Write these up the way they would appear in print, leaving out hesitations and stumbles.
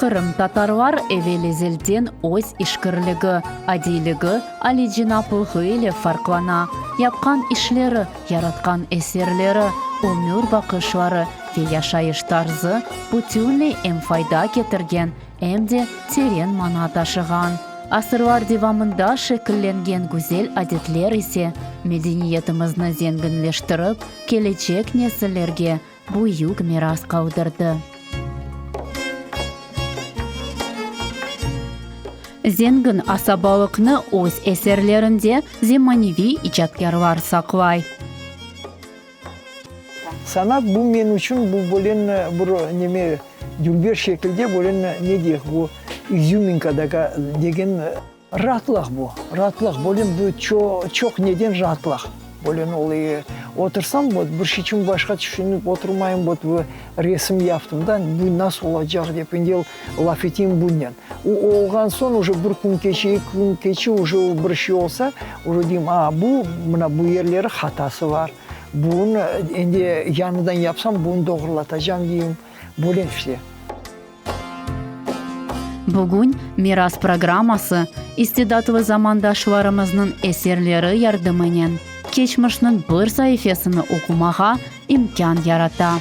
Qırımtatarlar evel-ezelden öz işkirligi, adiyligi, alicenaplığı ile farqlana. Yapqan işleri, yaratqan eserleri, ömür baqışları ve yaşayış tarzı bütünley em fayda ketirgen, em de teren mana taşığan. Asırlar devamında şekillengen güzel adetler ise medeniyetimizni zenginleştirip, kelecek nesillerge büyük miras qaldırdı. Zengin asabalıqnı öz eserlerinde zemaneviy icatkârlar saqlay. Sanat bu men içün bu bölen bir neme dülber şekilde bölen ne deyik bu izüminka degen Raatlıq bu, raatlıq, böyle bu çoq neden raatlıq, böyle ol, otursam, vot, bir şey içün başqa tüşünip oturmayım, vot, bu resim yaptım da, bu nasıl olacaq dep, endi laf eteyim bunen. O olğan soñ, uje bir kün keçe, eki kün keçe, uje o bir şey olsa, uje deyim, a, bu, mına bu yerleri hatası bar, bunı endi yañıdan yapsam, bunı doğrulatacam deyim, böyle işte. Bugün Miras programması istidatlı zamandaşlarımıznıñ eserleri yardımınen keçmişniñ bir saifesini oqumağa imkân yarata.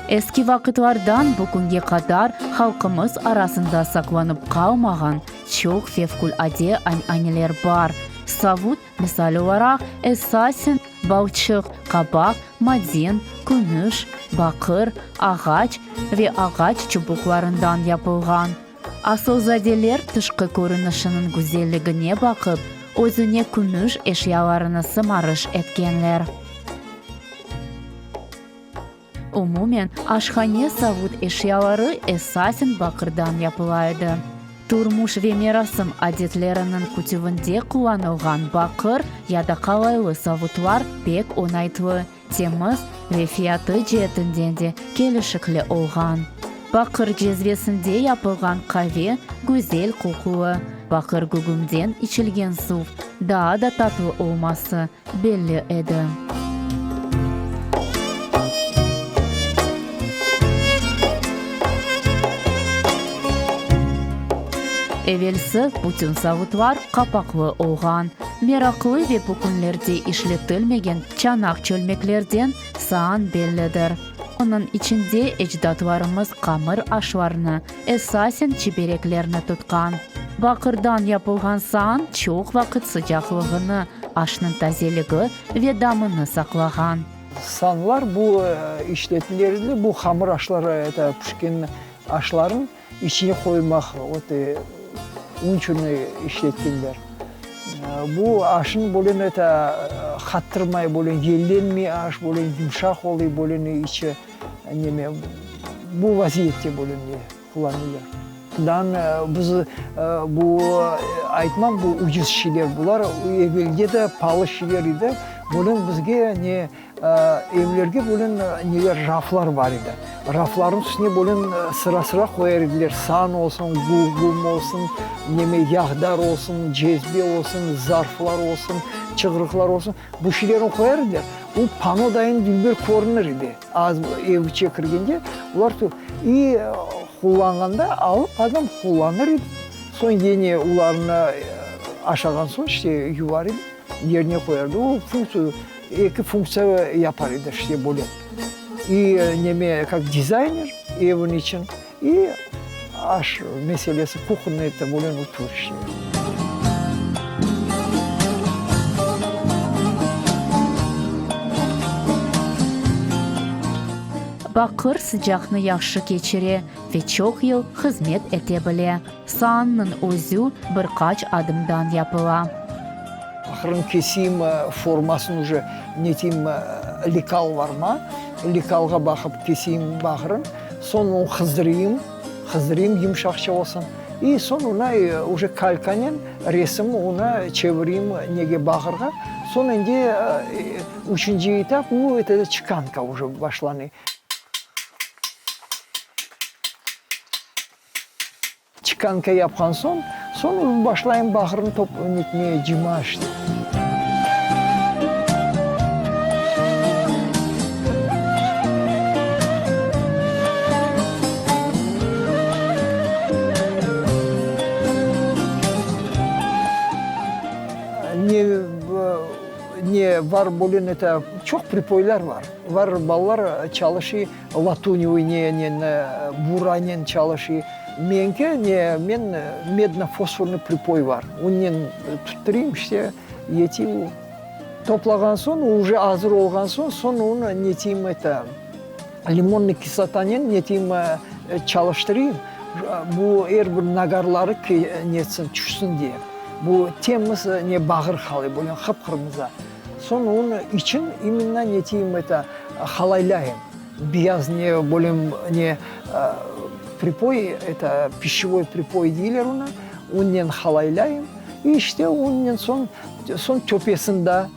Eski vaqıtlardan bu künge qadar halqımız arasında saqlanıp qalmağan çoq fevqulâde an'aneler bar. Savut, misal olaraq, esasen balçıq, qabaq, maden, kümüş, baqır, ağaç ve ağaç çubuqlarından yapılğan. Asılzadeler tışqı körünişiniñ güzelligine baqıp, özüne kümüş eşyalarını sımarış etkenler. Umumen, aşhane savut eşyaları esasen baqırdan yapıla edi. Turmuş ve merasim adetleriniñ kütüvinde qullanılğan baqır ya da qalaylı savutlar pek oñaytlı, temiz ve fiyatı ceetinden de kelişikli olğan. Baqır cezvesinde yapılğan qave güzel qoqulı, baqır gügümden içilgen suv daa da tatlı olması belli edi. Evelsi bütün savutlar qapaqlı olğan. Meraqlı ve bu künlerde işletilmegen çanaq-çölmeklerden saan bellidir. Onıñ içinde ecdatlarımız qamır aşlarını, esasen çibereklerni tutqan. Baqırdan yapılğan saan çoq vaqıt sıcaqlığını, aşnıñ tazeligi ve damını saqlağan. Saanlar bu işletilerdi, bu hamır aşları, eta, pişken aşlarnıñ içine qoymaq, ot, onıñ içün işletkenler. Bu aşnıñ böyle, eta, qattırmay, böyle yellenmey aş, böyle yumşaq oluy, böyle içi neme, bu vaziyette böyle ne qullanıla. Dan biz bu aytmam, bu ucuz şeyler, bular evelde de palı şeyler edi. Bunıñ bizge ne evlerge bunıñ neler raflar bar edi. Raflarnıñ üstüne bunıñ sıra-sıra qoyar ediler, saan olsun, gügüm olsun, neme yağdar olsun, cezve olsun, zarflar olsun, çığırıqlar olsun, bu şeylerni qoyar ediler. O pano dayın dülber körünir edi. Az ev içe kirgende olar i qullanğanda alıp adam qullanır edi. Soñ yine olarnı aşağan soñ işte yuvar edi, yerine qoyar edi. O funktsiya, eki funktsiya yapar edi işte böyle. İ neme kak dizayner evin içün, i aş meselesi, kuhonnıy это böyle otur işte. Baqır sıcaqnı yahşı keçire ve çoq yıl hızmet ete bile. Saannıñ özü bir qaç adımdan yapıla. Aqırın keseyim, formasını uje neteyim, lekal varma, lekalğa baqıp keseyim bağırın, soñ onu qızdırayım, qızdırayım yımşaqça olsun, i soñ ona uje kalkanen resim ona çevireyim nege bağırğa, soñ endi üçünci etap, bu eto çekanka uje başlanıy. Çekanka yapqan soñ, soñ başlayım baqırnı top netmeye, cıymağa işte. Ne, ne var bölün eta, çoq pripoylar var. Var balalar çalışıy. Latunevıy nenen, buranen çalışıy. Menki ne, men medno-fosfornıy pripoy var, onnen tuttırayım, işte, yetiy o. Toplağan soñ, uje azır olğan soñ, soñ onı neteyim, eto, limonnıy kislotanen neteyim, çalıştırayım, bu er bir nagarları netsin, tüşsün diye. Bu temiz ne bağır qalıy, böyle qıp-qırmızı. Soñ onı için imenna neteyim, eto, Halaylayım. Beyaz ne, böyle ne, pripoy, eto, pişçevoy pripoy deyler onı, onnen halaylayım. İ işte onnen soñ, soñ töpesini da,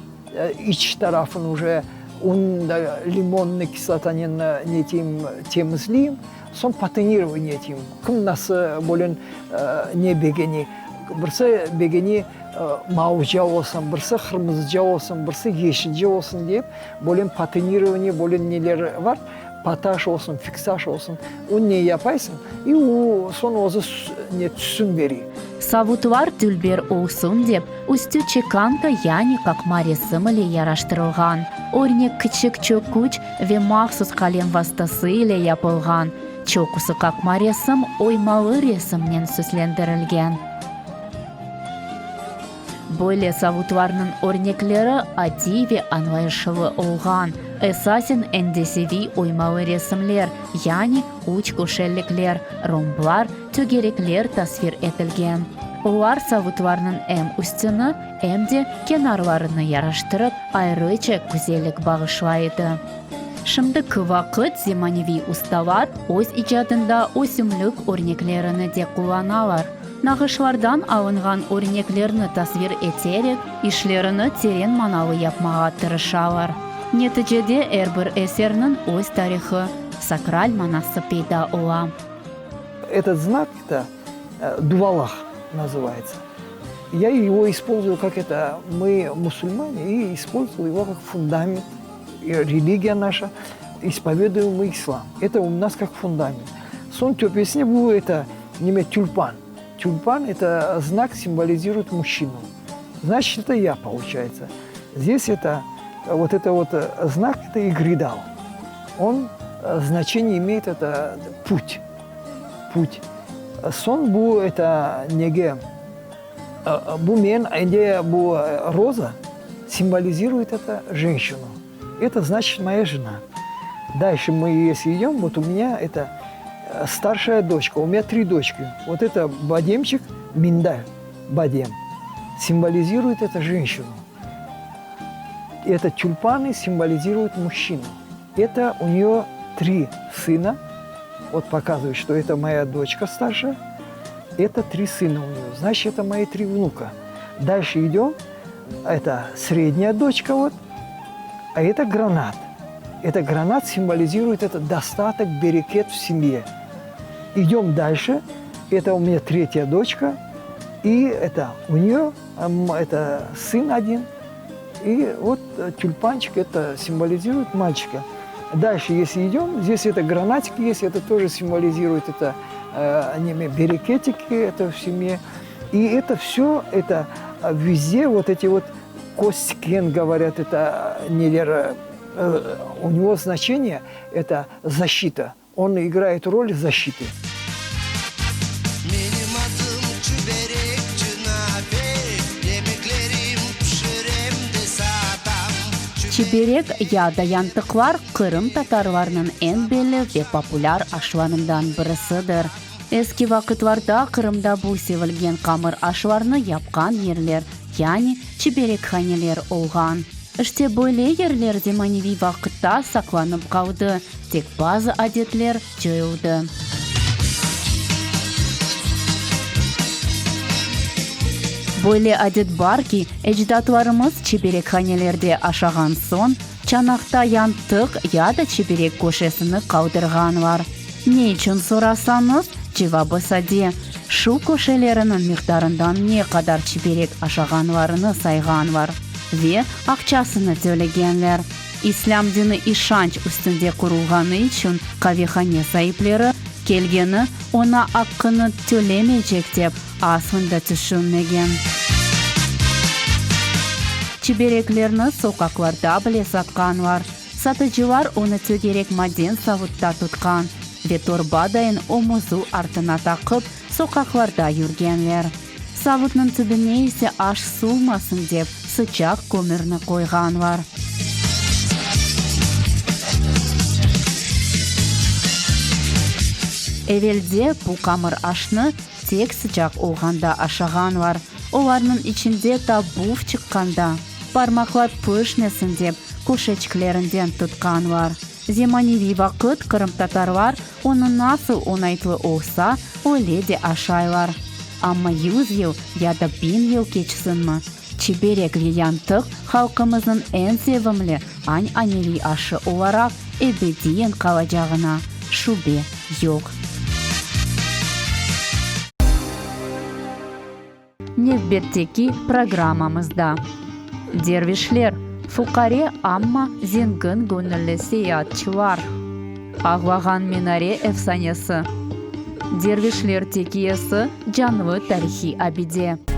iç tarafını uje onı da limonnıy kislotanen neteyim, temizleyim. Soñ patinirovanıye eteyim. Kim nasıl böyle ne begene. Birisi begene mavıca olsun, birisi qırmızıca olsun, birisi yeşilce olsun dep, böyle patinirovanıye, böyle neler bar, potaş olsun, fiksaj olsun, o ne yapaysıñ, i o soñ özü ne tüsün bere. Savutlar dülber olsun dep, üstü çekanka yani qaqma resim ile yaraştırılğan. Örnek kiçik çöküç ve mahsus qalem vastası ile yapılğan. Çoqusı qaqma resim oymalı resimnen süslendirilgen. Böyle savutlarnıñ örnekleri adiy ve añlayışlı olğan, esasen endeseviy oymalı resimler, yani üç köşelikler, romblar, tögerekler tasvir etilgen. Olar savutlarnıñ em üstüni, em de kenarlarını yaraştırıp, ayrıca güzellik bağışlay edi. Şimdiki vaqıt zemaneviy ustalar öz icadında ösümlik örneklerini de qullanalar. Nağışlardan alınğan örneklerni tasvir eterek, işlerini teren manalı yapmağa tırışalar. Neticede er bir eserniñ öz tarihı, sakral manası peyda ola. Etot znak, eto duvalaq nazıvayetsa. Ya ego ispolzuyu kak eto, mı musulmane i ispolzovali ego kak fundament, religiya naşa, ispoveduem mı islam. Eto u nas kak fundament. Soñ töpesine bu eto neme tülpan. Tülpan eto znak simboliziruyet muşçinu. Znaçit eto ya poluçayetsa. Zdes eto vot eto vot znak eto igri dal. On znaçeniye imeyet eto put. Put. Soñ bu eto nege bu men endi bu roza simboliziruyet eto jenşçinu. Eto znaçit moya jena. Dalşe mı esli idem, vot u menya eto starşaya doçka, u menya tri doçki. Vot eto bademçik, mindal, badem, simboliziruyet eto jenşçinu. Eto tülpanı simboliziruyet muşçinu. Eto u neyo tri sına, vot pokazıvaet, çto eto moya doçka starşaya, eto tri sına u neyo, znaçit eto moi tri vnuka. Dalşe idem, eto srednyaya doçka vot, a eto granat. Eto granat simboliziruyet eto dostatok, bereket v semye. İdem dalşe, eto u menya tretya doçka, i eto u neyo eto sın odin, i vot tülpançik eto simboliziruyet malçika. Dalşe esli idem, zdes eto granatik est, eto тоже simboliziruyet eto neme bereketiki eto v semye. I eto vsö eto vezde vot eti vot kostken govorât eto neler u nego znaçeniye eto zaşita. On igrayet rol zaşitı. Menim adım Çüberekçi Nafe, Yemeklerim pişirem de satam. Çiberek ya da yantıqlar Qırım tatarlarnıñ eñ belli ve populâr aşlarından birisidir. Eski vaqıtlarda Qırımda bu sevilgen qamır aşlarnı yapqan yerler, yani çiberekhaneler olğan. İşte böyle yerler zemaneviy vaqıtta saqlanıp qaldı, tek bazı adetler coyuldı. Böyle adet bar ki, ecdatlarımız çiberekhanelerde aşağan soñ, çanaqta yantıq ya da çiberek köşesini qaldırğanlar. Ne içün sorasañız, Cevabı sade, şu köşeleriniñ miqdarından ne qadar çiberek aşağanlarını sayğanlar ve aqçasını tölegenler. İslâm dini işanç üstünde qurulğanı içün qavehane saipleri kelgeni oña aqqını tölemeycek dep aslında tüşünmegen. Çibereklerni soqaqlarda bile satqanlar. Satıcılar onı tögerek maden savutta tutqan ve torbadayın omuzı artına taqıp, soqaqlarda yürgenler. Savutnıñ tübüne ise aş suvmasın dep, sıcaq kömürni qoyğanlar. Evelde bu qamır aşnı tek sıcaq olğanda aşağanlar. Olarnıñ içinde ta buv çıqqanda, parmaqlar pişmesin dep, köşeçiklerinden tutqanlar. Zemaneviy vaqıt qırımtatarlar onı nasıl oñaytlı olsa, öyle de aşaylar. Amma yüz yıl ya da biñ yıl keçsinmi, çiberek ve yantıq halqımıznıñ eñ sevimli añ-aneviy aşı olaraq ebediyen qalacağına şübe yoq. Nevbetteki programmamızda, Dervişler, fuqare, amma zengin göñülli seyaatçılar. Ağlağan minare efsanesi. Dervişler tekiyesi, canlı tarihiy abide.